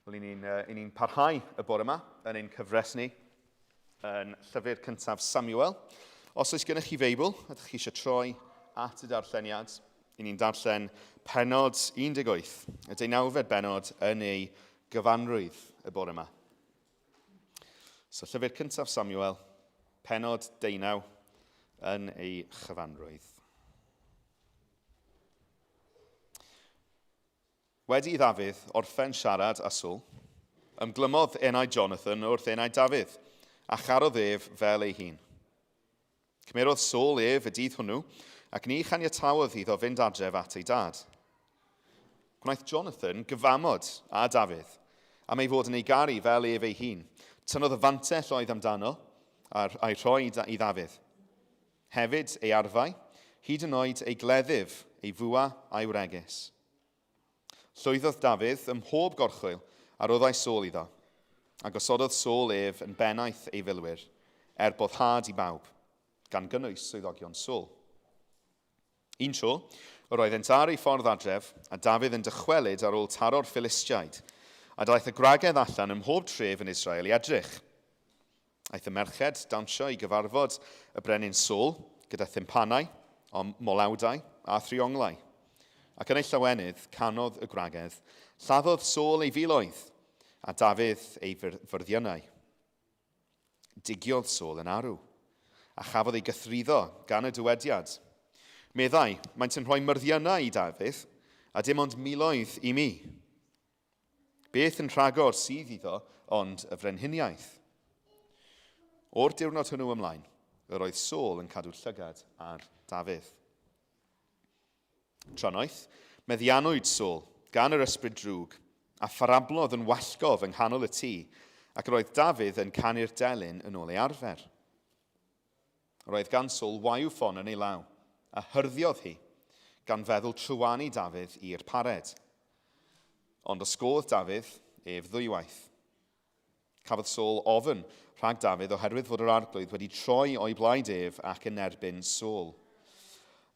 Wel, i ni'n uh, ni parhau y bore yma yn ein cyfres ni yn llyfr cyntaf Samuel. Os oes gennych chi Feibl, ydych chi eisiau troi at y darlleniad, i ni'n darllen penod 18, y deunawfed benod yn ei gyfanrwydd y bore yma. So, llyfr cyntaf Samuel, penod deunaw yn ei chyfanrwydd. Wedi i Ddafydd orffen siarad â Saul, ymglymodd enau Jonathan wrth enau Dafydd, a charodd ef fel ei hun. Cymerodd Saul ef y dydd hwnnw, ac ni chaniataodd iddo fynd adref at ei dad. Gwnaeth Jonathan gyfamod â Dafydd, am ei fod yn ei garu fel ef ei hun. Tynnodd y fantell oedd amdano, a'i rhoi i Ddafydd. Hefyd ei arfau, hyd yn oed ei gleddyf, ei fwa a'i wregys. Llwyddodd Dafydd ym mhob gorchwyl a roddai Saul iddo, a gosododd Saul ef yn bennaeth ei filwyr, er boddhad i bawb, gan gynnwys swyddogion Saul. Un tro, yr oeddent ar eu ffordd adref, a Dafydd yn dychwelyd ar ôl taro'r Philistiaid, a daeth y gwragedd allan ym mhob tref yn Israel i edrych. Aeth y merched dawnsio i gyfarfod y brenin Saul gyda thympanau, molawdau a thrionglau. Ac yn ei llawenydd canodd y gwragedd, Lladdodd Saul ei filoedd, a Dafydd ei fyrddiynau. Digiodd Saul yn arw, a chafodd ei gythruddo gan y dywediad. Meddai, maent yn rhoi myrddiynau i Dafydd, a dim ond miloedd i mi. Beth yn rhagor sydd iddo ond y frenhiniaeth? O'r diwrnod hwnnw ymlaen, yr oedd Saul yn cadw llygad ar Dafydd. Trannoeth, meddiannwyd Saul gan yr ysbryd drwg, a pharablodd yn wallgof yng nghanol y tŷ, ac yr oedd Dafydd yn canu'r delyn yn ôl ei arfer. Yr oedd gan Saul waywffon yn ei law, a hyrddiodd hi, gan feddwl trywanu Dafydd i'r pared. Ond osgôdd Dafydd ef ddwywaith. Cafodd Saul ofn rhag Dafydd oherwydd fod yr Arglwydd wedi troi o'i blaid ef ac yn erbyn Saul.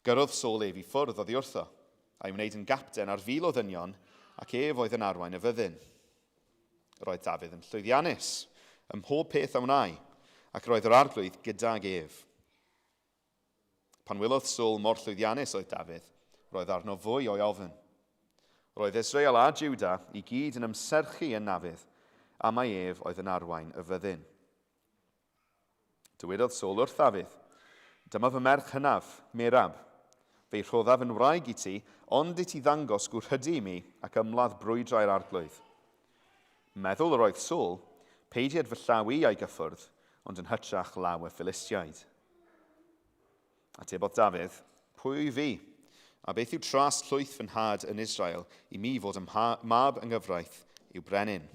Gyrrodd Saul ef i ffwrdd oddi wrtho, a'i wneud yn gapten ar fil o ddynion, ac ef oedd yn arwain y fyddin. Roedd Dafydd yn llwyddiannus ym mhob peth a wnâi, ac roedd yr Arglwydd gydag ef. Pan welodd Saul mor llwyddiannus oedd Dafydd, roedd arno fwy o'i ofn. Roedd Israel a Juda i gyd yn ymserchu yn Nafydd, am mai ef oedd yn arwain y fyddin. Dywedodd Saul wrth Ddafydd, Dyma fy merch hynaf, Merab. Fe'i rhoddaf yn wraig i ti, ond i ti ddangos gwrhydu i mi ac ymladd brwydrau'r arglwydd. Meddwl yr oedd Saul, Peidied fy llaw i a'i gyffwrdd, ond yn hytrach law y Philistiaid. Atebodd Dafydd, Pwy wyf fi? A beth yw tras llwyth fy nhad yn Israel i mi fod yn mab yng nghyfraith i'w brenin?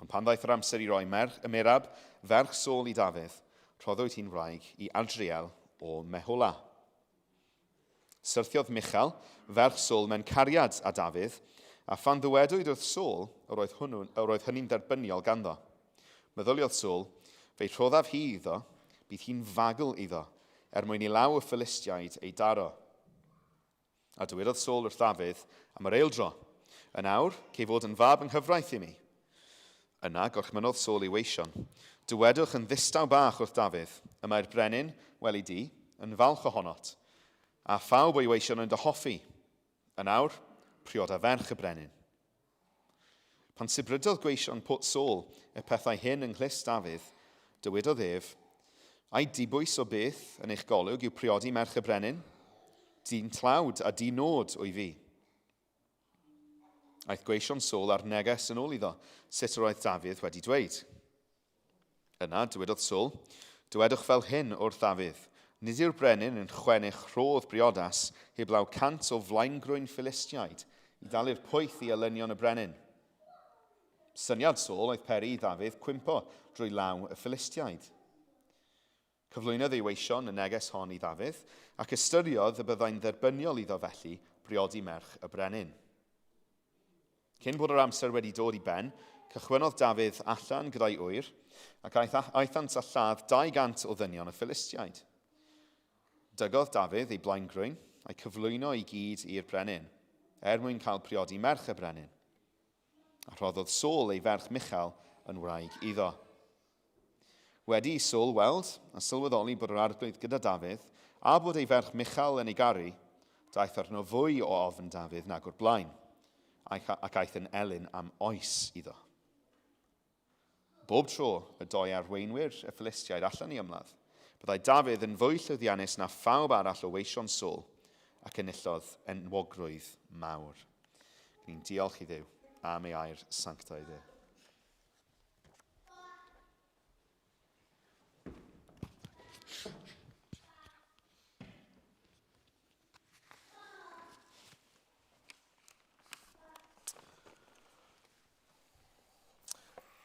Ond pan ddaeth yr amser i roi merch, y Merab, ferch Saul i Dafydd, rhoddwyd hi'n wraig i Adriel o Mehola. Syrthiodd Michal, ferch Saul, mewn cariad â Dafydd, a phan ddywedwyd wrth Saul, yr oedd, hwnnw, yr oedd hynny'n dderbyniol ganddo. Meddyliodd Saul, Fe'i rhoddaf hi iddo, bydd hi'n fagl iddo, er mwyn i law y Philistiaid ei daro. A dywedodd Saul wrth Ddafydd am yr eildro, Yn awr, cei fod yn fab yng nghyfraith i mi. Yna gorchmynnodd Saul i'w weision, Dywedwch yn ddistaw bach wrth Dafydd, 'Y mae'r brenin, weli di, yn falch ohonot, a phawb o'i weision yn dy hoffi. Yn awr, prioda ferch y brenin. Pan sibrydodd gweision Saul y pethau hyn yng nghlust Dafydd, dywedodd ef, Ai dibwys o beth yn eich golwg yw priodi merch y brenin? Dyn tlawd a di-nod wyf fi. Aeth gweision Saul â'r neges yn ôl iddo, sut yr oedd Dafydd wedi dweud. Yna, dywedodd Saul, Dywedwch fel hyn wrth Ddafydd, Nid yw'r brenin yn chwennych rhodd briodas heblaw 100 o flaengrwyn Philistiaid i dalu'r poeth i elynion y brenin. Syniad Saul oedd peri i Ddafydd cwympo drwy law y Philistiaid. Cyflwynodd ei weision y neges hon i Ddafydd, ac ystyriodd y byddai'n dderbyniol iddo felly briodi merch y brenin. Cyn bod yr amser wedi dod i ben, cychwynnodd Dafydd allan gyda'i ŵyr, ac aeth, aethant a lladd 200 o ddynion y Philistiaid. Dygodd Dafydd ei blaengrwyn a'i cyflwyno i gyd i'r brenin, er mwyn cael priodi merch y brenin. A rhoddodd Saul ei ferch Michal yn wraig iddo. Wedi i Saul weld a sylweddoli bod yr arglwydd gyda Dafydd, a bod ei ferch Michal yn ei garu, daeth arno fwy o ofn Dafydd nag o'r blaen, ac aeth yn elyn am oes iddo. Bob tro y doi arweinwyr y Philistiaid allan i ymladd, byddai Dafydd yn fwy llwyddiannus na phawb arall o weision Saul, ac enillodd enwogrwydd mawr. Ni'n diolch i Dduw am ei air sanctaidd e.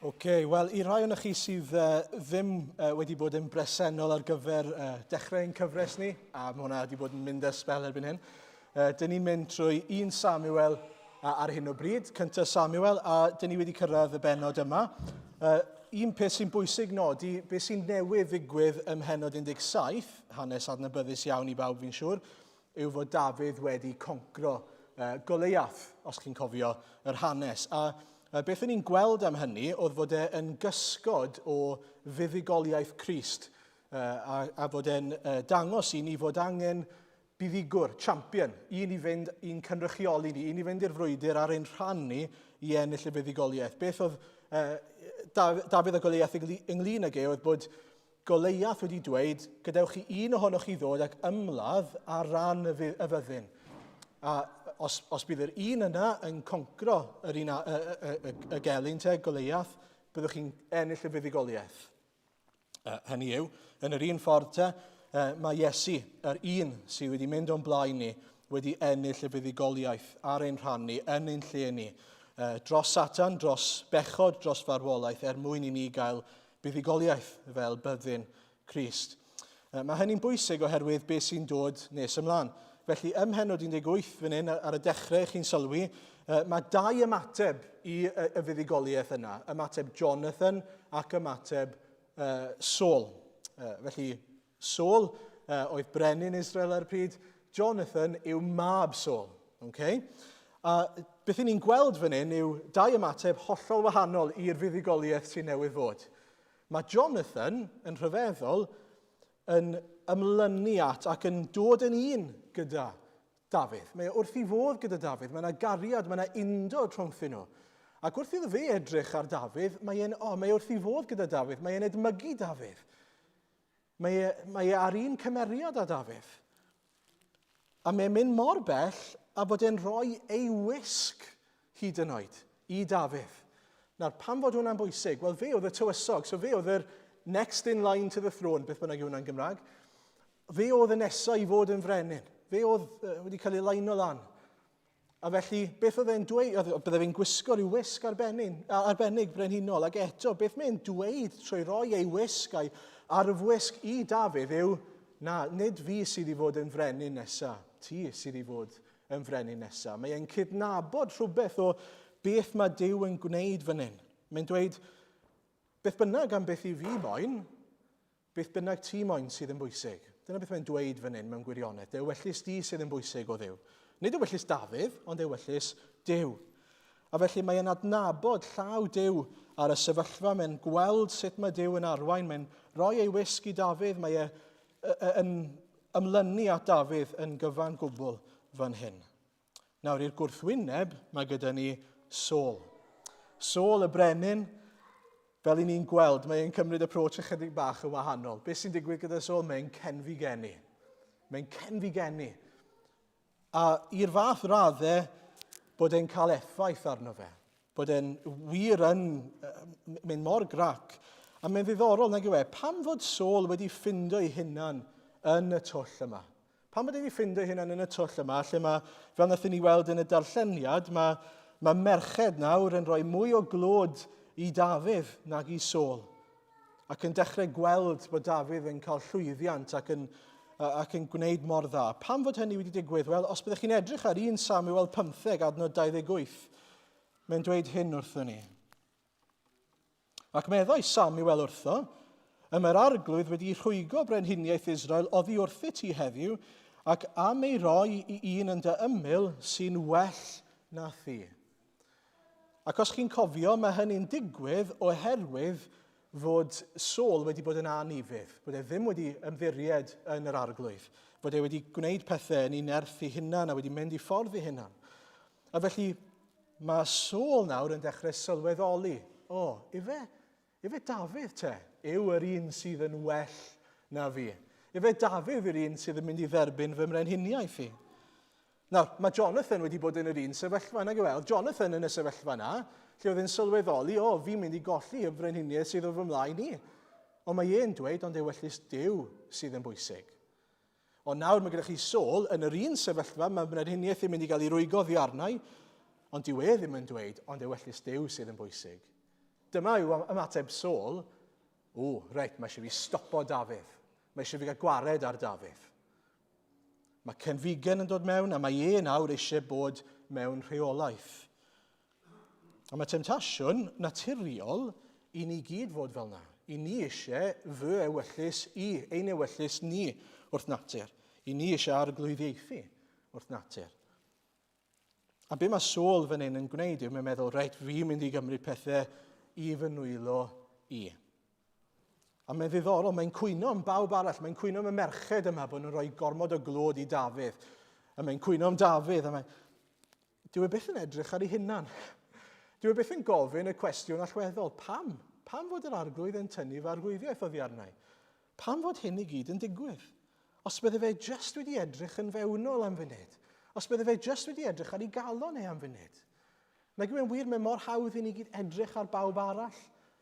Oce, okay, wel, i rai ohonoch chi sydd uh, ddim uh, wedi bod yn bresennol ar gyfer uh, dechrau ein cyfres ni, a mae hwnna wedi bod yn mynd ers sbel erbyn hyn, uh, dyn ni'n mynd trwy 1 Samuel ar hyn o bryd, cyntaf Samuel, a dyn ni wedi cyrraedd y bennod yma. Uh, un peth sy'n bwysig nodi, beth sy'n newydd ddigwydd ym mhennod 17, hanes adnabyddus iawn i bawb fi'n siŵr, yw fod Dafydd wedi concro uh, Goleiath, os chi'n cofio yr hanes. A uh, beth o'n i'n gweld am hynny oedd fod e yn gysgod o fuddugoliaeth Crist, uh, a, a fod e'n uh, dangos i ni fod angen buddugwr, champion, un i fynd i'n cynrychioli ni, un i fynd i'r frwydr ar ein rhan ni i ennill y fuddugoliaeth. Beth oedd uh, Dafydd a Goleiath ynglyn ag e oedd bod Goleiath wedi dweud, gadewch i un ohonoch chi ddod ac ymladd ar ran y, y fyddin. A os, os bydd yr un yna yn concro yr un a, y, y, y, y gelyn te, Goleiath, byddwch chi'n ennill y fuddugoliaeth. Uh, hynny yw, yn yr un ffordd te, uh, mae Iesu, yr un sydd wedi mynd o'n blaen ni, wedi ennill y fuddugoliaeth ar ein rhan ni, yn ein lle ni, uh, dros Satan, dros bechod, dros farwolaeth, er mwyn i ni gael buddugoliaeth fel byddin Crist. Mae hynny'n bwysig oherwydd beth sy'n dod nes ymlaen. Felly, ym mhennod 18 fan hyn, ar y dechrau, chi'n sylwi, mae dau ymateb i y fuddugoliaeth yna. Ymateb Jonathan ac ymateb Saul. Felly, Saul oedd brenin Israel ar y pryd. Jonathan yw mab Saul. Okay? A beth ni'n gweld fan hyn yw dau ymateb hollol wahanol i'r fuddugoliaeth sy'n newydd fod. Mae Jonathan yn rhyfeddol yn ymlynu at ac yn dod yn un gyda Dafydd. Mae e wrth ei fodd gyda Dafydd. Mae yna gariad, mae yna undod rhwngthyn nhw. Ac wrth iddo fe edrych ar Dafydd, mae e'n, oh, mae e wrth ei fodd gyda Dafydd. Mae e'n edmygu Dafydd. Mae e, mae e ar un cymeriad â Dafydd. A mae'n mynd mor bell a bod e'n rhoi ei wisg hyd yn oed i Dafydd. Nawr, pam fod hwnna'n bwysig? Wel, fe oedd y tywysog, so fe oedd yr next in line to the throne, beth bynnag yw hwnna'n Gymraeg. Fe oedd y nesaf i fod yn frenin. Fe oedd wedi cael ei laino lan. A felly, beth oedd e'n dweud? Oedd, bydde fe'n gwisgo rhyw wisg arbennig, arbennig brenhinol, ac eto, beth mae'n dweud trwy roi ei wisg a'i arfwisg i Dafydd yw, na, nid fi sydd i fod yn frenin nesa, ti sydd i fod yn frenin nesa. Mae e'n cydnabod rhywbeth o beth mae Duw yn gwneud fan hyn. Mae'n dweud, beth bynnag am beth i fi moyn, Beth bynnag ti moyn sydd yn bwysig. Dyna beth mae'n dweud fan hyn mewn gwirionedd. Dy ewyllys di sydd yn bwysig o Dduw. Nid ewyllys Dafydd, ond ewyllys Duw. A felly mae'n adnabod llaw Duw ar y sefyllfa, mae'n gweld sut mae Duw yn arwain, mae'n rhoi ei wisg i Dafydd, mae e yn ymlynu at Dafydd yn gyfan gwbl fan hyn. Nawr, i'r gwrthwyneb, mae gyda ni Saul. Saul y brenin, fel i ni'n gweld, mae e'n cymryd approach ychydig bach yn wahanol. Beth sy'n digwydd gyda Saul? Mae'n cenfigenu. Mae'n cenfigenu. A i'r fath raddau bod e'n cael effaith arno fe. Bod e'n wir yn mynd mor grac. A mae'n ddiddorol, nag yw e, pam fod Saul wedi ffindo ei hunan yn y twll yma? Pam bod e wedi ffindo ei hunan yn y twll yma, lle mae, fel nathon ni weld yn y darlleniad, mae, mae merched nawr yn rhoi mwy o glod i Dafydd nag i Saul. Ac yn dechrau gweld bod Dafydd yn cael llwyddiant ac yn, ac yn gwneud mor dda. Pam fod hynny wedi digwydd? Wel, os byddech chi'n edrych ar 1 Samuel 15, adnod 28, mae'n dweud hyn wrthon ni. Ac meddai Samuel wrtho, Y mae'r arglwydd wedi rhwygo brenhiniaeth Israel oddi wrthyt ti heddiw, ac am ei roi i un yn dy ymyl sy'n well na thi. Ac os chi'n cofio, mae hynny'n digwydd oherwydd fod Saul wedi bod yn anufudd, bod e ddim wedi ymddiried yn yr arglwydd, fod e wedi gwneud pethau yn ei nerth ei hunan a wedi mynd i ffordd ei hunan. A felly mae Saul nawr yn dechrau sylweddoli, o, oh, ife, ife Dafydd te yw yr un sydd yn well na fi? Ife Dafydd yw'r un sydd yn mynd i dderbyn fy mrenhiniaeth i? Nawr, mae Jonathan wedi bod yn yr un sefyllfa, nag yw e? Oedd Jonathan yn y sefyllfa yna, lle oedd e'n sylweddoli, o, fi'n mynd i golli y frenhiniaeth sydd o fy mlaen i. Ond mae e'n dweud, ond ewyllys Duw sydd yn bwysig. Ond nawr mae gyda chi Saul yn yr un sefyllfa, mae frenhiniaeth yn mynd i gael ei rwygo ddi arnau, ond dyw e ddim yn dweud, ond ewyllys Duw sydd yn bwysig. Dyma yw ymateb Saul, o, reit, mae eisiau fi stopo Dafydd. Mae eisiau fi gael gwared ar Dafydd. Mae cenfigen yn dod mewn a mae e nawr eisiau bod mewn rheolaeth. A mae temtasiwn naturiol i ni gyd fod fel yna. I ni eisiau fy ewyllys i, ein ewyllys ni wrth natur. I ni eisiau arglwyddiaethu wrth natur. A be mae Saul fan hyn yn gwneud yw mae'n meddwl, reit, fi'n mynd i gymryd pethau i fy nwylo i. A mae'n ddiddorol, mae'n cwyno am bawb arall, mae'n cwyno am y merched yma bod nhw'n rhoi gormod o glod i Dafydd. A mae'n cwyno am Dafydd, a mae'n... Dyw e byth yn edrych ar ei hunan. Dyw e byth yn gofyn y cwestiwn allweddol, pam? Pam fod yr arglwydd yn tynnu fy arglwyddiaeth oddi arnau? Pam fod hyn i gyd yn digwydd? Os bydde fe jyst wedi edrych yn fewnol am funud, os bydde fe jyst wedi edrych ar ei galon e am funud, Nag yw e'n wir, mae mor hawdd i ni gyd edrych ar bawb arall.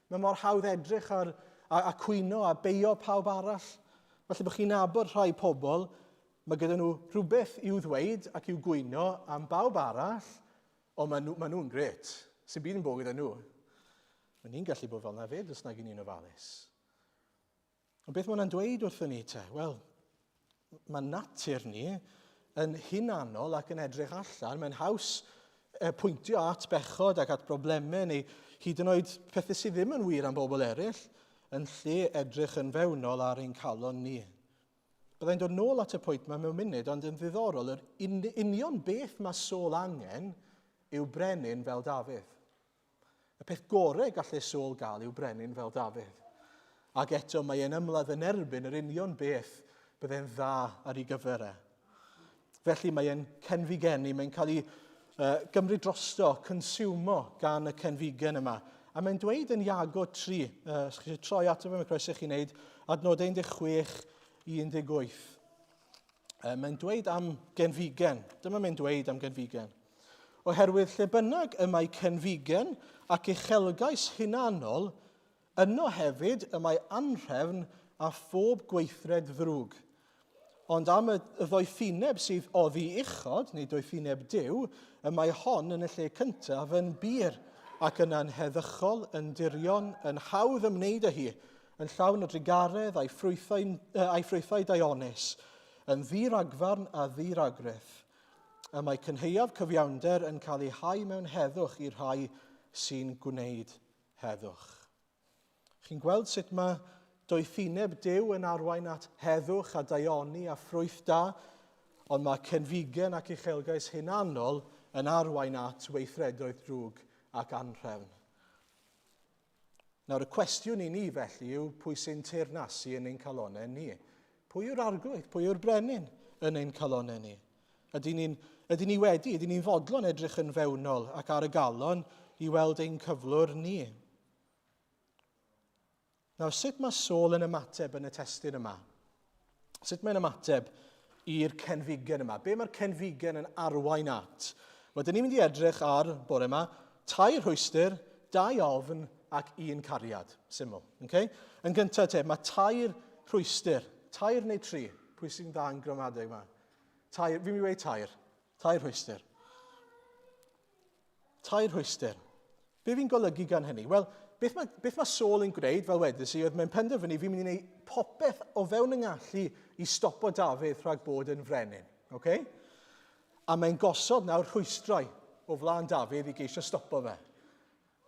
Mae mor hawdd edrych ar a, a cwyno a beio pawb arall. Falle bod chi'n nabod rhai pobl, mae gyda nhw rhywbeth i'w ddweud ac i'w gwyno am bawb arall, ond maen nhw, maen nhw'n gret. Sy'n byd yn bod gyda nhw. Mae ni'n gallu bod fel yna fyd os nag i ni'n ofalus. Ond beth mae hwnna'n dweud wrthyn ni te? Wel, mae natur ni yn hunanol ac yn edrych allan. Mae'n haws pwyntio at bechod ac at broblemau neu hyd yn oed pethau sydd ddim yn wir am bobl eraill yn lle edrych yn fewnol ar ein calon ni. Byddai'n dod nôl at y pwynt yma mewn munud, ond yn ddiddorol, yr union beth mae Saul angen yw brenin fel Dafydd. Y peth gorau gallai Saul gael yw brenin fel Dafydd. Ac eto mae e'n ymladd yn erbyn yr union beth bydde'n dda ar ei gyfer e. Felly mae e'n cenfigenu, mae'n cael ei gymryd drosto, consumo gan y cenfigen yma. A mae'n dweud yn Iago 3, os chi eisiau troi ato fe, mae croeso i chi wneud, adnodau 16 i 18. Mae'n dweud am genfigen. Dyma mae'n dweud am genfigen. Oherwydd lle bynnag y mae cenfigen ac uchelgais hunanol, yno hefyd y mae anrhefn a phob gweithred ddrwg. Ond am y ddoethineb sydd oddi uchod, neu doethineb Duw, y mae hon yn y lle cyntaf yn bur, ac yna'n heddychol, yn dirion, yn hawdd ymwneud â hi, yn llawn o drugaredd a'i ffrwythau, a'i ffrwythau daionus, yn ddi-ragfarn a ddi-ragrith. Y mae cynhaeaf cyfiawnder yn cael ei hau mewn heddwch i'r rhai sy'n gwneud heddwch. Chi'n gweld sut mae doethineb Duw yn arwain at heddwch a daioni a ffrwyth da, ond mae cenfigen ac uchelgais hunanol yn arwain at weithredoedd drwg ac anhrefn. Nawr, y cwestiwn i ni felly yw pwy sy'n teyrnasu yn ein calonau ni? Pwy yw'r arglwydd? Pwy yw'r brenin yn ein calonau ni? Ydy ni'n ydy ni wedi, ydy ni'n fodlon edrych yn fewnol ac ar y galon i weld ein cyflwr ni? Nawr, sut mae Saul yn ymateb yn y testun yma? Sut mae'n ymateb i'r cenfigen yma? Be mae'r cenfigen yn arwain at? Wel, dyn ni'n mynd i edrych ar, bore yma, tair rhwystr, dau ofn ac un cariad. Syml. Okay? Yn gyntaf te, mae tair rhwystr. Tair neu tri? Pwy sy'n dda yn gramadeg yma? Tair, fi'n mynd i weud tair. Tair rhwystr. Tair rhwystr. Be fi'n golygu gan hynny? Wel, beth mae, beth mae Saul yn gwneud, fel wedys i, oedd mae'n penderfynu fi'n mynd i wneud popeth o fewn yng ngallu i stopo Dafydd rhag bod yn frenin. Okay? A mae'n gosod nawr rhwystrau o flaen Dafydd i geisio stopo fe.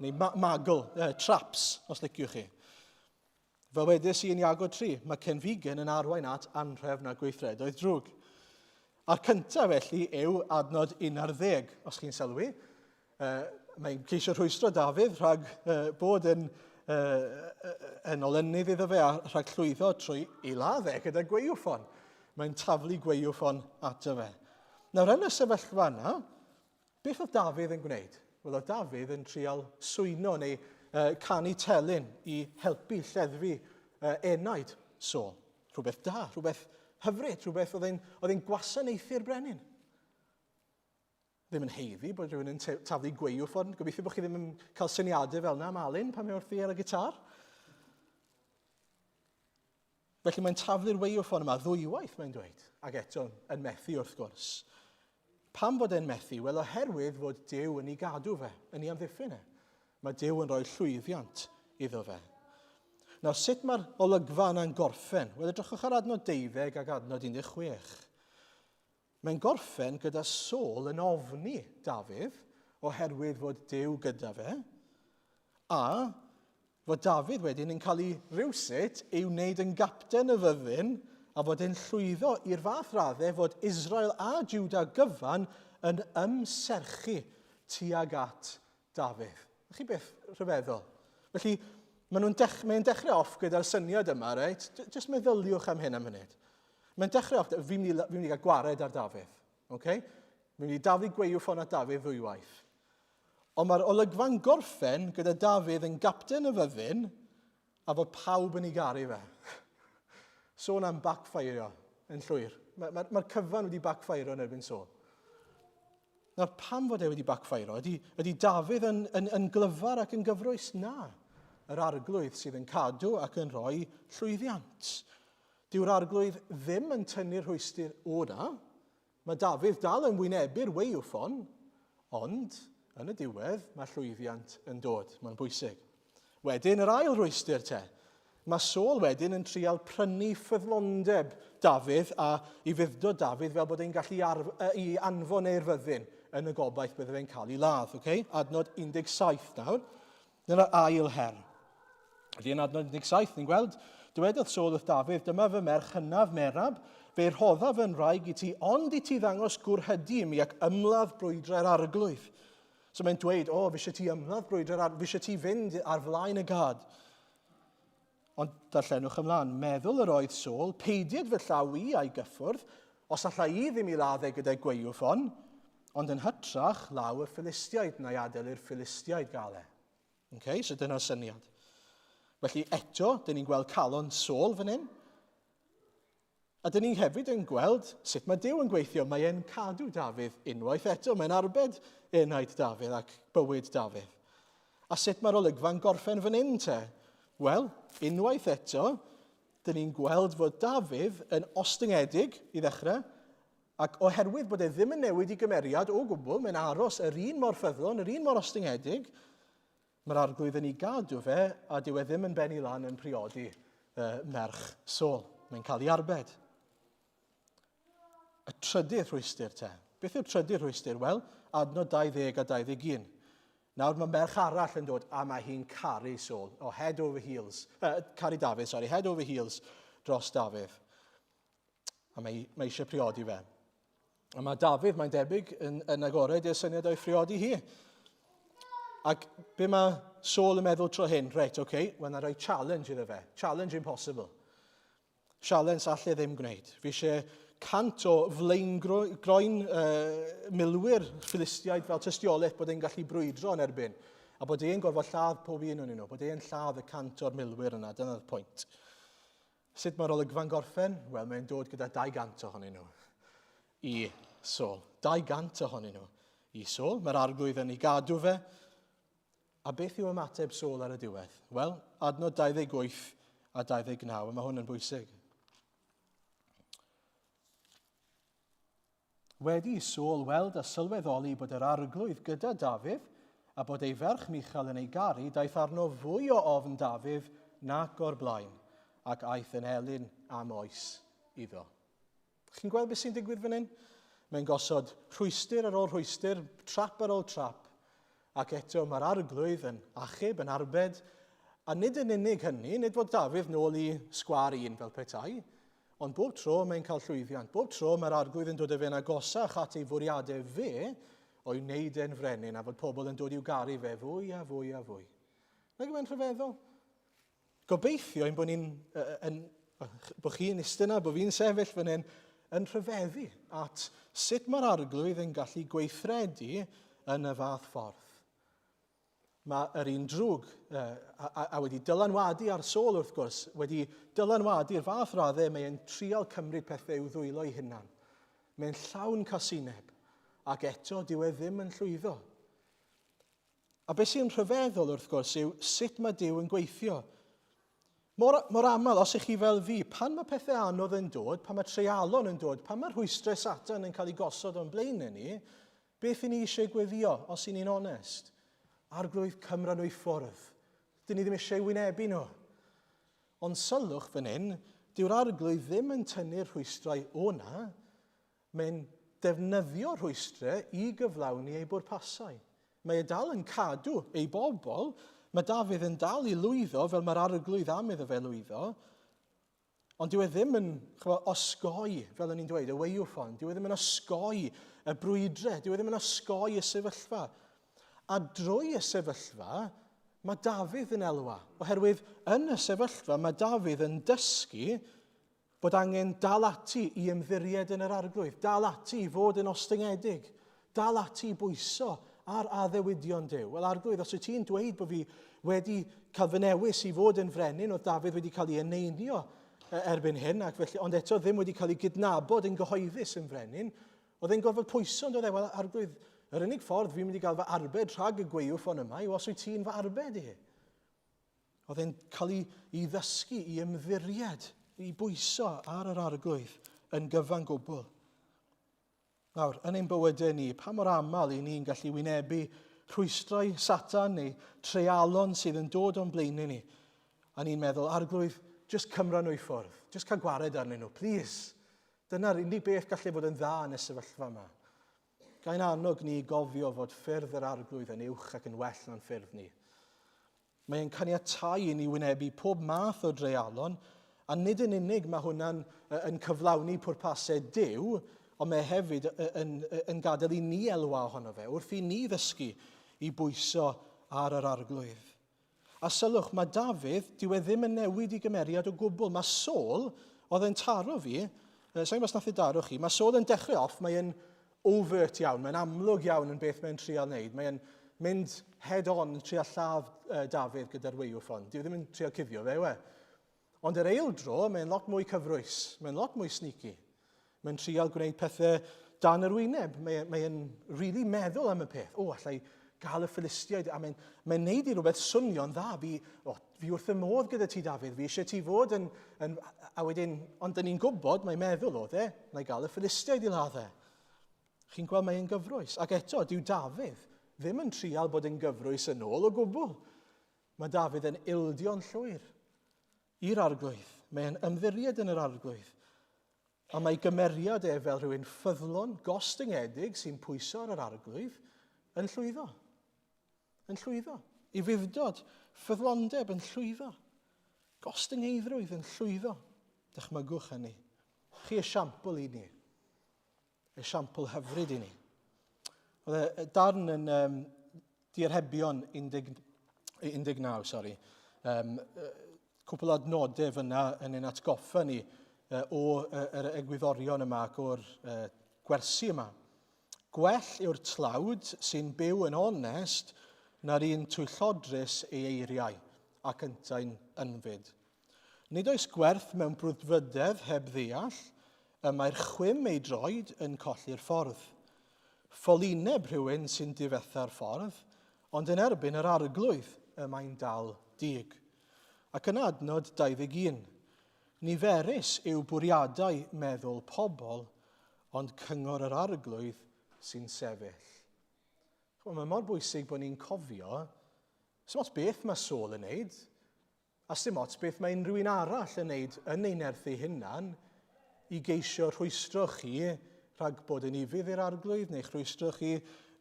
Neu ma magl, traps, os liciwch chi. Fel wedes i yn Iago 3, mae cenfigen yn arwain at anhrefn a gweithredoedd drwg. A'r cyntaf felly yw adnod 11, os chi'n sylwi. Mae'n ceisio rhwystro Dafydd rhag bod yn, yn olynydd iddo fe a rhag llwyddo trwy ei ladd e gyda gwaywffon. Mae'n taflu gwaywffon ato fe. Nawr, yn y sefyllfa yna, beth oedd Dafydd yn gwneud? Wel, oedd Dafydd yn trial swyno neu canu telyn i helpu lleddfu enaid Saul. Rhywbeth da, rhywbeth hyfryd, rhywbeth oedd e'n gwasanaethu'r brenin. Ddim yn heiddi bod rhywun yn taflu gwaywffon. Gobeithio bod chi ddim yn cael syniadau fel yna am Alun pan mae wrthi ar y gitar. Felly mae'n taflu'r waywffon yma ddwywaith, mae'n dweud, ac eto yn methu wrth gwrs. Pam fod e'n methu? Wel, oherwydd fod Duw yn ei gadw fe, yn ei amddiffyn e. Mae Duw yn rhoi llwyddiant iddo fe. Nawr, sut mae'r olygfa yna'n gorffen? Wel, edrychwch ar adnod 12 ac adnod 16. Mae'n gorffen gyda Saul yn ofni Dafydd oherwydd fod Duw gyda fe, a fod Dafydd wedyn yn cael ei rywsut ei wneud yn gapten y fyddin a fod e'n llwyddo i'r fath raddau fod Israel a Juda gyfan yn ymserchu tuag at Dafydd. Chi beth rhyfeddol. Felly, maen nhw'n dech, mae'n dechrau off gyda'r syniad yma, reit? Just meddyliwch am hyn am munud. Mae'n dechrau off, fi'n mynd i, fi gael gwared ar Dafydd. Okay? Fi'n mynd i daflu gwaywffon at Dafydd ddwywaith. Ond mae'r olygfa'n gorffen gyda Dafydd yn gapten y fyddin a fod pawb yn ei garu fe. Sôn am backfire yn llwyr. Mae'r mae, mae cyfan wedi backfire yn erbyn Saul. Nawr, pam fod e wedi backfire? Ydy, ydy Dafydd yn, yn, yn glyfar ac yn gyfrwys? Na. Yr arglwydd sydd yn cadw ac yn rhoi llwyddiant. Dyw'r arglwydd ddim yn tynnu'r rhwystr o na. Mae Dafydd dal yn wynebu'r waywffon, ond yn y diwedd mae llwyddiant yn dod. Mae'n bwysig. Wedyn yr ail rwystr te. Mae Saul wedyn yn trial prynu ffyddlondeb Dafydd a i fudddo Dafydd fel bod e'n gallu arf, i anfon e'r fyddin yn y gobaith bydde fe'n cael ei ladd. Okay? Adnod 17 nawr. Dyna'r ail her. Ydy yn adnod 17, ni'n gweld, dywedodd Saul wrth Dafydd, dyma fy merch hynaf Merab, fe rhoddaf yn wraig i ti, ond i ti ddangos gwrhydu i mi ac ymladd brwydrau'r arglwydd. So mae'n dweud, o, oh, fi eisiau ti ymladd brwydrau'r arglwydd, fi eisiau ti fynd ar flaen y gad. Ond darllenwch ymlaen, meddwl yr oedd Saul, peidied fy llaw i a'i gyffwrdd, os alla i ddim i ladd e gyda'i gwaywffon, ond yn hytrach law y Philistiaid na'i adael i'r Philistiaid gael e. Okay, so dyna'r syniad. Felly eto, dyn ni'n gweld calon Saul fan hyn. A dyn ni hefyd yn gweld sut mae Duw yn gweithio. Mae e'n cadw Dafydd unwaith eto. Mae'n arbed enaid Dafydd ac bywyd Dafydd. A sut mae'r olygfa'n gorffen fan hyn te? Wel, unwaith eto, dyn ni'n gweld fod Dafydd yn ostyngedig i ddechrau, ac oherwydd bod e ddim yn newid i gymeriad o gwbl, mae'n aros yr un mor ffyddlon, yr un mor ostyngedig, Mae'r arglwydd yn ei gadw fe, a dyw e ddim yn bennu lan yn priodi merch Saul. Mae'n cael ei arbed. Y trydydd rhwystr te. Beth yw'r trydydd rhwystr? Wel, adnod 20 a 21. Nawr mae merch arall yn dod a mae hi'n caru Saul. O, head over heels. Caru Dafydd, sorry, head over heels dros Dafydd. A mae, mae eisiau priodi fe. A mae Dafydd, mae'n debyg, yn, yn agored i'r syniad o'i phriodi hi. Ac be mae Saul yn meddwl tro hyn? Reit, oce, okay, wel na roi challenge iddo fe. Challenge impossible. Challenge all e ddim gwneud. Fi eisiau 100 o flaengroen milwyr Philistiaid fel tystiolaeth bod e'n gallu brwydro yn erbyn. A bod e'n gorfod lladd pob un o'n nhw, bod e'n lladd y 100 o'r milwyr yna, dyna'r pwynt. Sut mae'r olygfa'n gorffen? Wel, mae'n dod gyda 200 ohonyn nhw i Saul. 200 ohonyn nhw i Saul. Mae'r arglwydd yn ei gadw fe. A beth yw ymateb Saul ar y diwedd? Wel, adnod 28 a 29, a mae hwn yn bwysig. Wedi i Saul weld a sylweddoli bod yr arglwydd gyda Dafydd, a bod ei ferch Michal yn ei garu, daeth arno fwy o ofn Dafydd nac o'r blaen, ac aeth yn elyn am oes iddo. Chi'n gweld beth sy'n digwydd fan hyn? Mae'n gosod rhwystr ar ôl rhwystr, trap ar ôl trap, ac eto mae'r arglwydd yn achub, yn arbed, a nid yn unig hynny, nid fod Dafydd nôl i sgwâr un fel petai, Ond bob tro mae'n cael llwyddiant. Bob tro mae'r arglwydd yn dod â fe'n agosach at ei fwriadau fe, o'i wneud e'n frenin a fod pobl yn dod i'w garu fe fwy a fwy a fwy. Nag yw e'n rhyfeddol? Gobeithio ein bod ni'n, yn, bod chi'n eistedd yna, bod fi'n sefyll fan hyn, yn rhyfeddu at sut mae'r arglwydd yn gallu gweithredu yn y fath ffordd. Mae yr un drwg, a, a, a wedi dylanwadu ar Saul wrth gwrs, wedi dylanwadu'r fath raddau mae'n trial cymryd pethau i'w ddwylo ei hunan. Mae'n llawn casineb, ac eto dyw e ddim yn llwyddo. A beth sy'n rhyfeddol wrth gwrs yw sut mae Duw yn gweithio. Mor, mor aml, os ych chi fel fi, pan mae pethau anodd yn dod, pan mae treialon yn dod, pan mae rhwystrau Satan yn cael ei gosod o'n blaenau ni, beth i ni eisiau gweddio, os i ni'n onest? Arglwydd, cymra nhw i ffwrdd. Dyn ni ddim eisiau wynebu nhw. Ond sylwch fan hyn, dyw'r arglwydd ddim yn tynnu'r rhwystrau o na, Mae'n defnyddio rhwystrau i gyflawni ei bwrpasau. Mae e dal yn cadw ei bobl. Mae Dafydd yn dal i lwyddo fel mae'r arglwydd am iddo fe lwyddo. Ond dyw e ddim yn chwa, osgoi, fel o'n i'n dweud, y waywffon. Dyw e ddim yn osgoi y brwydre. Dyw e ddim yn osgoi y sefyllfa. A drwy y sefyllfa, mae Dafydd yn elwa. Oherwydd yn y sefyllfa, mae Dafydd yn dysgu Bod angen dal ati i ymddiried yn yr Arglwydd, dal ati i fod yn ostyngedig, dal ati i bwyso ar addewidion Duw. Wel, Arglwydd, os wyt ti'n dweud bod fi wedi cael fy newis i fod yn frenin, oedd Dafydd wedi cael ei eneinio e, erbyn hyn, ac felly, ond eto ddim wedi cael ei gydnabod yn gyhoeddus yn frenin, oedd e'n gorfod pwyso, ond oedd e, wel, Arglwydd, yr unig ffordd fi'n mynd i gael fy arbed rhag y gwaywffon yma yw os wyt ti'n fy arbed i. Oedd e'n cael ei, ei ddysgu i ymddiried, i bwyso ar yr arglwydd yn gyfan gwbl. Nawr, yn ein bywydau ni, pa mor aml i ni'n gallu wynebu rhwystrau Satan neu treialon sydd yn dod o'n blaenau ni, a ni'n meddwl, arglwydd, jyst cymra nhw i ffwrdd, jyst cael gwared arnyn nhw, please. Dyna'r unig beth gallai fod yn dda yn y sefyllfa yma. Gain annog ni i gofio fod ffyrdd yr arglwydd yn uwch ac yn well na'n ffyrdd ni. Mae e'n caniatáu i ni wynebu pob math o dreialon, a nid yn unig mae hwnna'n yn cyflawni pwrpasau Duw, ond mae hefyd yn, yn, yn gadael i ni elwa ohono fe, wrth i ni ddysgu i bwyso ar yr arglwydd. A sylwch, mae Dafydd, dyw e ddim yn newid i gymeriad o gwbl. Mae Saul, oedd e'n taro fi, sa'n gwybod os nath e daro chi, mae Saul yn dechrau off, mae'n overt iawn, mae'n amlwg iawn yn beth mae'n trial wneud. Mae'n mynd head on yn trial lladd uh, Dafydd gyda'r waywffon. Dyw e ddim yn trial cuddio fe, yw e? Ond yr eil dro, mae'n lot mwy cyfrwys, mae'n lot mwy sneaky. Mae'n trial gwneud pethau dan yr wyneb. Mae'n mae really meddwl am y peth. O, allai gael y Philistiaid. A mae'n mae neud i rhywbeth swnio'n dda. Fi, oh, fi wrth y modd gyda ti, Dafydd. Fi eisiau ti fod yn... yn a wedyn, ond dyn ni'n gwybod, mae'n meddwl oedd e, na i gael y Philistiaid i ladd e. Chi'n gweld mae'n gyfrwys. Ac eto, dyw Dafydd ddim yn trial bod yn gyfrwys yn ôl o gwbl. Mae Dafydd yn ildio'n llwyr i'r arglwydd. Mae'n ymddiried yn yr arglwydd. A mae gymeriad e fel rhywun ffyddlon, gostyngedig sy'n pwyso ar yr arglwydd yn llwyddo. Yn llwyddo. Ufudd-dod, ffyddlondeb yn llwyddo. Gostyngeiddrwydd yn llwyddo. Dychmygwch hynny. Chi esiampl i ni. Esiampl hyfryd i ni. Oedd e darn yn um, Diarhebion 19, 19 sorry. Um, cwpl o adnodau fyna yn ein atgoffa ni uh, o uh, yr egwyddorion yma ac o'r uh, gwersi yma. Gwell yw'r tlawd sy'n byw yn onest na'r un twyllodrus ei eiriau ac yntau'n ynfyd. Nid oes gwerth mewn brwdfrydedd heb ddeall, y mae'r chwim ei droed yn colli'r ffordd. Ffolineb rhywun sy'n difetha'r ffordd, ond yn erbyn yr arglwydd y mae'n dal dig. Ac yn adnod 21, Niferus yw bwriadau meddwl pobl, ond cyngor yr arglwydd sy'n sefyll. Chymod, mae mor bwysig bod ni'n cofio, sdim ots beth mae Saul yn neud, A sdim ots beth mae unrhyw un arall yn wneud yn ei nerth ei hunan i geisio rhwystro chi rhag bod yn ufudd i'r arglwydd, neu rhwystro chi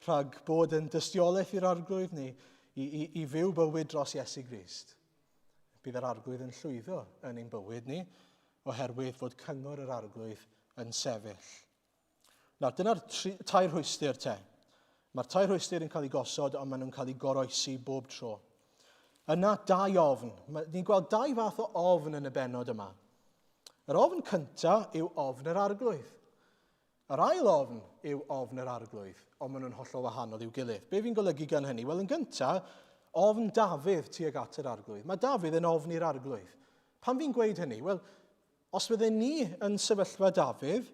rhag bod yn dystiolaeth i'r arglwydd, neu i, i, i fyw bywyd dros Iesu Grist. Bydd yr arglwydd yn llwyddo yn ein bywyd ni, oherwydd fod cyngor yr arglwydd yn sefyll. Nawr, dyna'r tair rhwystr te. Mae'r tai rhwystr yn cael eu gosod, ond maen nhw'n cael eu goroesi bob tro. Yna, dau ofn. Ni'n gweld dau fath o ofn yn y bennod yma. Yr ofn cyntaf yw ofn yr arglwydd. Yr ail ofn yw ofn yr arglwydd, ond maen nhw'n hollol wahanol i'w gilydd. Be fi'n golygu gan hynny? Wel, yn gyntaf, ofn Dafydd tuag at yr arglwydd. Mae Dafydd yn ofn i'r arglwydd. Pan fi'n gweud hynny? Wel, os bydden ni yn sefyllfa Dafydd,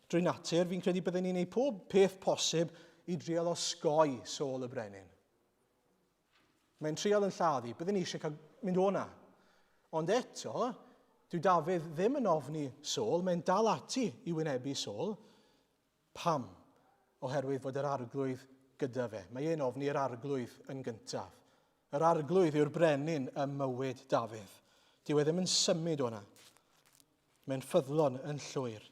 drwy natur, fi'n credu bydden ni'n ei pob peth posib i drial osgoi Saul y brenin. Mae'n trial yn lladdu. Bydden ni eisiau cael mynd o'na. Ond eto, dyw Dafydd ddim yn ofni Saul, mae'n dal ati i wynebu Saul. Pam? Oherwydd fod yr arglwydd gyda fe. Mae e'n ofni yr arglwydd yn gyntaf. Yr arglwydd yw'r brenin ym mywyd Dafydd. Dyw e ddim yn symud o'na. Mae'n ffyddlon yn llwyr.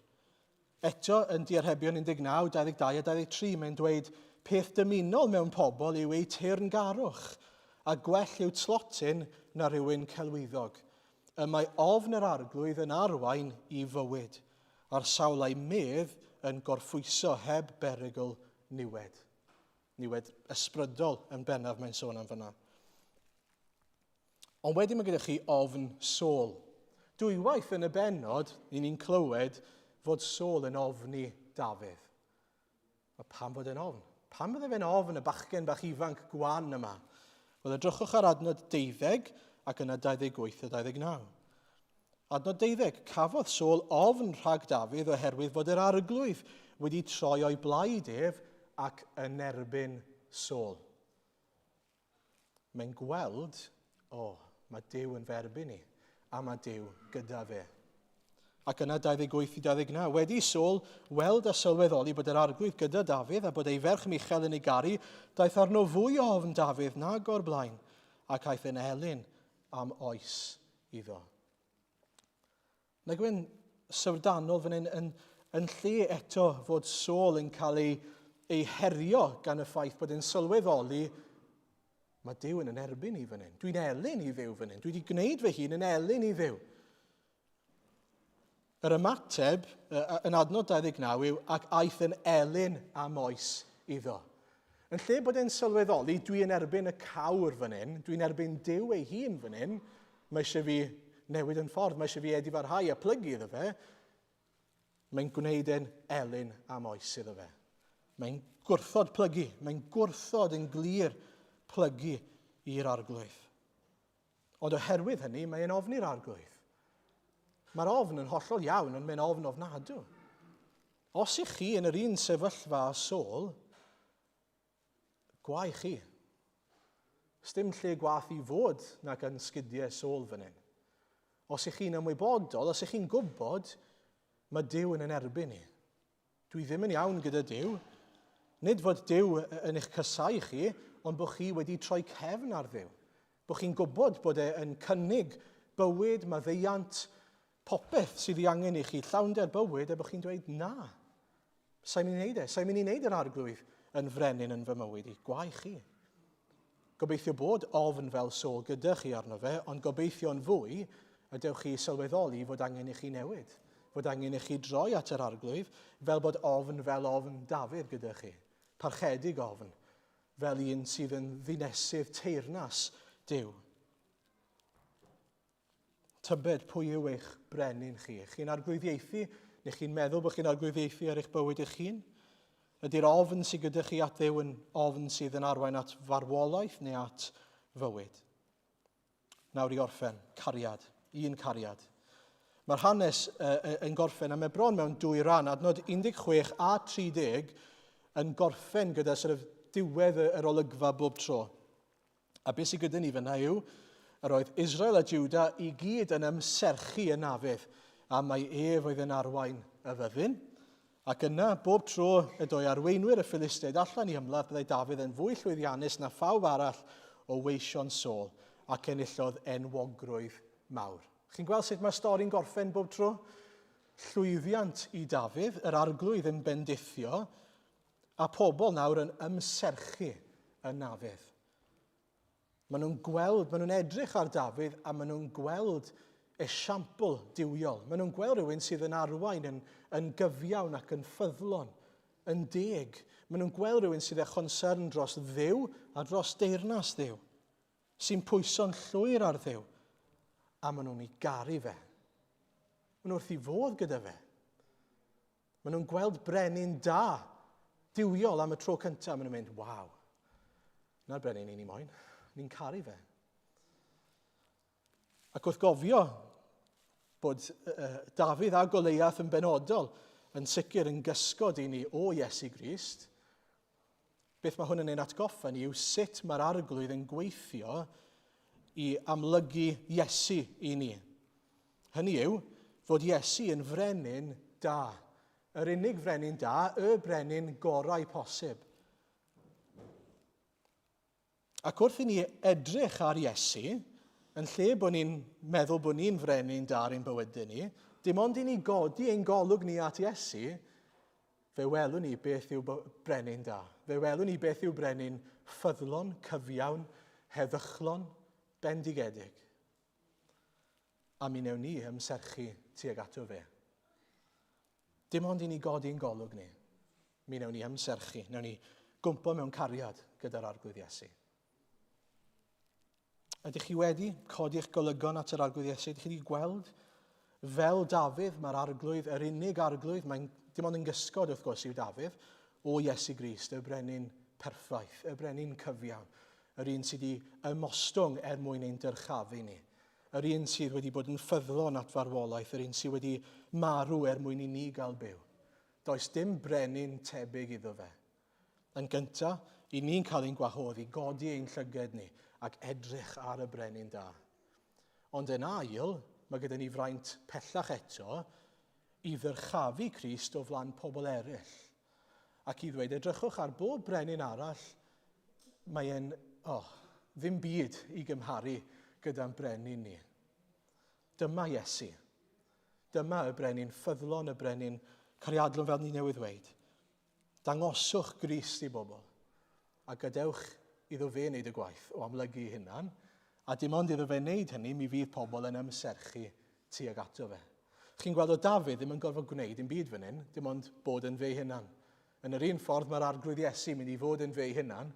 Eto, yn Diarhebion 19, 22 a 23, mae'n dweud, Peth dymunol mewn pobl yw eu teyrngarwch, a gwell yw tlotyn na rhywun celwyddog. Y mae ofn yr arglwydd yn arwain i fywyd, a'r sawl a'i medd yn gorffwyso heb berygl niwed. Niwed ysbrydol yn bennaf mae'n sôn am fyna. Ond wedyn mae gyda chi ofn Saul. Dwywaith yn y bennod, ni ni'n clywed fod Saul yn ofni Dafydd. A pam fod e'n ofn? Pam bydde fe'n ofn y bachgen bach ifanc gwan yma? Wel, edrychwch ar adnod 12 ac yna 28 a 29. Adnod 12, cafodd Saul ofn rhag Dafydd oherwydd fod yr arglwydd wedi troi o'i blaid ef ac yn erbyn Saul. Mae'n gweld, o, oh, mae Duw yn fy erbyn i, a mae Duw gyda fe. Ac yna 28 i 29, wedi Saul weld a sylweddoli bod yr arglwydd gyda Dafydd a bod ei ferch Michel yn ei garu, daeth arno fwy o ofn Dafydd nag o'r blaen, ac aeth yn elyn am oes iddo. Nag yw'n syfrdanol fan hyn yn, yn lle eto fod Saul yn cael ei, ei herio gan y ffaith bod e'n sylweddoli mae Duw yn yn erbyn i fan hyn. Dwi'n elyn i Dduw fan hyn. Dwi wedi gwneud fy hun yn elyn i Dduw. Yr ymateb yn adnod 29 yw ac aeth yn elyn am oes iddo. Yn lle bod e'n sylweddoli, dwi yn erbyn y cawr fan hyn, dwi'n erbyn Duw ei hun fan hyn, mae eisiau fi newid yn ffordd, mae eisiau fi edifarhau a plygu iddo fe, mae'n gwneud e'n elyn am oes iddo fe. Mae'n gwrthod plygu, mae'n gwrthod yn glir plygu i'r arglwydd. Ond oherwydd hynny, mae'n ofni'r arglwydd. Mae'r ofn yn hollol iawn, ond mae'n ofn ofnadw. Os ych chi yn yr un sefyllfa â Saul, gwae chi. Sdim lle gwath i fod nag yn sgidiau Saul fan hyn. Os ych chi'n ymwybodol, os ych chi'n gwybod, mae Duw yn yn erbyn i. Dwi ddim yn iawn gyda Duw. Nid fod Duw yn eich casau chi, ond bod chi wedi troi cefn ar Dduw. Bod chi'n gwybod bod e yn cynnig bywyd, maddeuant, popeth sydd ei angen i chi, llawnder bywyd, a bod chi'n dweud na. Sa'n mynd i wneud e. Sa'n mynd i wneud yr arglwydd yn frenin yn fy mywyd i. Gwae chi. Gobeithio bod ofn fel Saul gyda chi arno fe, ond gobeithio'n fwy y dewch chi i sylweddoli fod angen i chi newid, fod angen i chi droi at yr arglwydd, fel bod ofn fel ofn Dafydd gyda chi, parchedig ofn, fel un sydd yn ddinesydd teyrnas Duw. Tybed pwy yw eich brenin chi? Chi'n arglwyddiaethu, neu chi'n meddwl bod chi'n arglwyddiaethu ar eich bywyd eich hun? Ydy'r ofn sydd gyda chi at Dduw yn ofn sydd yn arwain at farwolaeth neu at fywyd? Nawr i orffen, cariad. Un cariad. Mae'r hanes uh, yn gorffen, a mae bron mewn dwy ran, adnod 16 a 30 yn gorffen gyda sort of diwedd yr olygfa bob tro. A beth sydd gyda ni fyna yw, yr oedd Israel a Juda i gyd yn ymserchu yn Nafydd, a mai ef oedd yn arwain y fyddin. Ac yna, bob tro y doi arweinwyr y Philistiaid allan i ymladd, byddai Dafydd yn fwy llwyddiannus na phawb arall o weision Saul, ac enillodd enwogrwydd mawr. Chi'n gweld sut mae'r stori'n gorffen bob tro? Llwyddiant i Dafydd, yr arglwydd yn bendithio, A pobl nawr yn ymserchu yn Nafydd. Maen nhw'n gweld, maen nhw'n edrych ar Dafydd a maen nhw'n gweld esiampl duwiol. Maen nhw'n gweld rhywun sydd yn arwain yn, yn gyfiawn ac yn ffyddlon. yn deg. Maen nhw'n gweld rhywun sydd â chonsern dros Dduw a dros deyrnas Dduw, sy'n pwyso'n llwyr ar Dduw, a maen nhw'n ei garu fe. Maen nhw wrth i fodd gyda fe. Maen nhw'n gweld brenin da, duwiol am y tro cyntaf. Maen nhw'n mynd, waw, na'r brenin i ni moyn. Ni'n caru fe. Ac wrth gofio bod Dafydd a Goleiath yn benodol yn sicr yn gysgod i ni o Iesu Grist, beth mae hwn yn ein atgoffa ni yw sut mae'r arglwydd yn gweithio i amlygu Iesu i ni. Hynny yw, fod Iesu yn frenin da. Yr unig frenin da, y brenin gorau posib. Ac wrth i ni edrych ar Iesu, yn lle bod ni'n meddwl bod ni'n frenin da ar ein bywydau ni, dim ond i ni godi ein golwg ni at Iesu, fe welwn ni beth yw brenin da. Fe welwn ni beth yw brenin ffyddlon, cyfiawn, heddychlon, bendigedig. A mi wnewn ni ymserchu tuag ato fe. Dim ond i ni godi'n golwg ni, mi wnewn ni ymserchu, wnewn ni gwmpo mewn cariad gyda'r Arglwydd Iesu. Ydych chi wedi codi eich golygon at yr Arglwydd Iesu? Ydych chi wedi gweld fel Dafydd, mae'r Arglwydd, yr unig Arglwydd, mae'n dim ond yn gysgod wrth gwrs yw Dafydd, o Iesu Grist, y brenin perffaith, y brenin cyfiawn, yr un sydd wedi ymostwng er mwyn ein dyrchafu ni, yr un sydd wedi bod yn ffyddlon at farwolaeth, yr un sydd wedi marw er mwyn i ni gael byw. Does dim brenin tebyg iddo fe. Yn gyntaf, i ni'n cael ein gwahodd i godi ein llyged ni ac edrych ar y brenin da. Ond yn ail, mae gyda ni fraint pellach eto i ddyrchafu Crist o flaen pobl eraill. Ac i ddweud, edrychwch ar bob brenin arall, mae e'n, oh, ddim byd i gymharu gyda'n brenin ni. Dyma Iesu. Dyma y brenin ffyddlon, y brenin cariadlon fel ni newydd ddweud. Dangoswch Grist i bobl, a gadewch iddo fe wneud y gwaith o amlygu ei hunan, a dim ond iddo fe wneud hynny, mi fydd pobl yn ymserchu tuag ato fe. Chi'n gweld o Dafydd ddim yn gorfod gwneud dim byd fan hyn, dim ond bod yn fe hunan. Yn yr un ffordd mae'r Arglwydd Iesu mynd i fod yn fe hunan,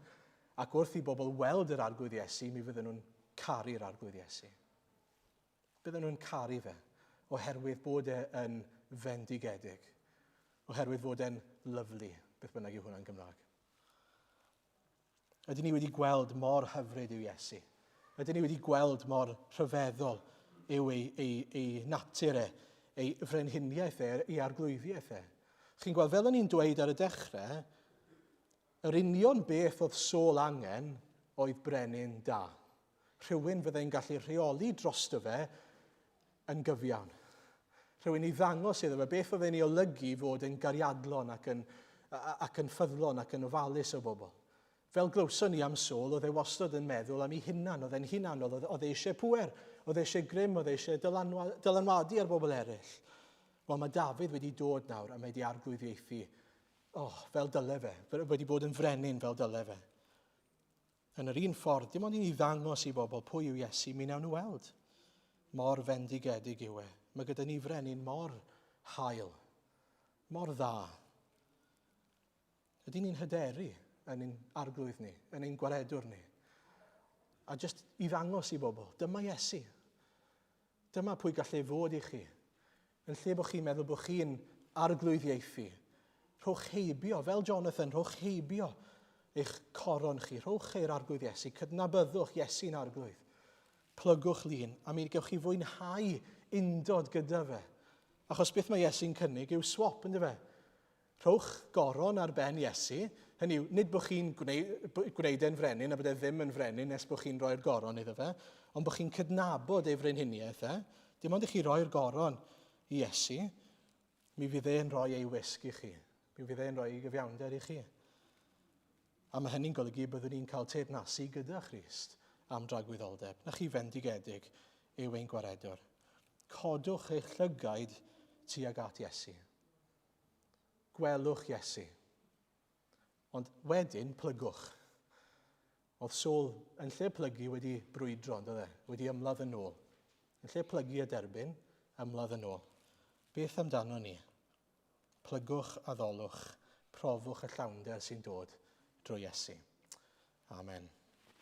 ac wrth i bobl weld yr Arglwydd Iesu, mi fydden nhw'n caru'r Arglwydd Iesu. Bydden nhw'n caru fe oherwydd bod e yn fendigedig, oherwydd fod e'n lyfli, beth bynnag yw hwnna'n Gymraeg. Ydyn ni wedi gweld mor hyfryd yw Iesu? Ydyn ni wedi gweld mor rhyfeddol yw ei, ei, ei natur e, ei frenhiniaeth e, ei arglwyddiaeth e? Chi'n gweld, fel o'n i'n dweud ar y dechrau, yr union beth oedd Saul angen oedd brenin da. Rhywun fyddai'n gallu rheoli drosto fe yn gyfiawn. Rhywun i ddangos iddo fe beth oedd e'n ei olygu fod yn gariadlon ac yn, ac yn ffyddlon ac yn ofalus o bobl. Fel glywson ni am Saul, oedd e wastad yn meddwl am ei hunan, oedd e'n hunanol, oedd e eisiau pŵer, oedd e eisiau grym, oedd e eisiau dylanwadu ar bobl eraill. Wel, mae Dafydd wedi dod nawr a mae wedi arglwyddiaethu, oh, fel dyle fe, wedi bod yn frenin fel dyle fe. Yn yr un ffordd, dim ond i ni ddangos i bobl pwy yw Iesu, mi wnawn nhw weld. Mor fendigedig yw e. Mae gyda ni frenin mor hael, mor dda. Ydy ni'n hyderu yn ein arglwydd ni, yn ein gwaredwr ni? A jyst i ddangos i bobl, dyma Iesu. Dyma pwy gallai fod i chi. Yn lle bod chi'n meddwl bod chi'n arglwyddiaethu, rhowch heibio, fel Jonathan, rhowch heibio eich coron chi, rhowch e'r arglwydd Iesu, cydnabyddwch Iesu'n arglwydd. Plygwch lun, a mi gewch chi fwynhau undod gyda fe. Achos beth mae Iesu'n cynnig yw swap, ynddo fe? Rhowch goron ar ben Iesu, hynny yw, nid bod chi'n gwneud, gwneud e'n frenin a bod e ddim yn frenin nes bod chi'n rhoi'r goron iddo fe, ond bod chi'n cydnabod ei frenhiniaeth e. Dim ond i chi roi'r goron i Iesu, mi fydd e'n rhoi ei wisg i chi. Mi fydd e'n rhoi ei gyfiawnder i chi. A mae hynny'n golygu byddwn ni'n cael teyrnasu gyda Christ am dragwyddoldeb. Na chi fendigedig yw ein gwaredwr. Codwch eich llygaid tuag at Iesu. Gwelwch Iesu. Ond wedyn plygwch. Oedd Saul yn lle plygu wedi brwydro, on'd oedd e? Wedi ymladd yn ôl. Yn lle plygu a derbyn, ymladd yn ôl. Beth amdano ni? Plygwch a ddolwch Profwch y llawnder sy'n dod drwy Iesu. Amen.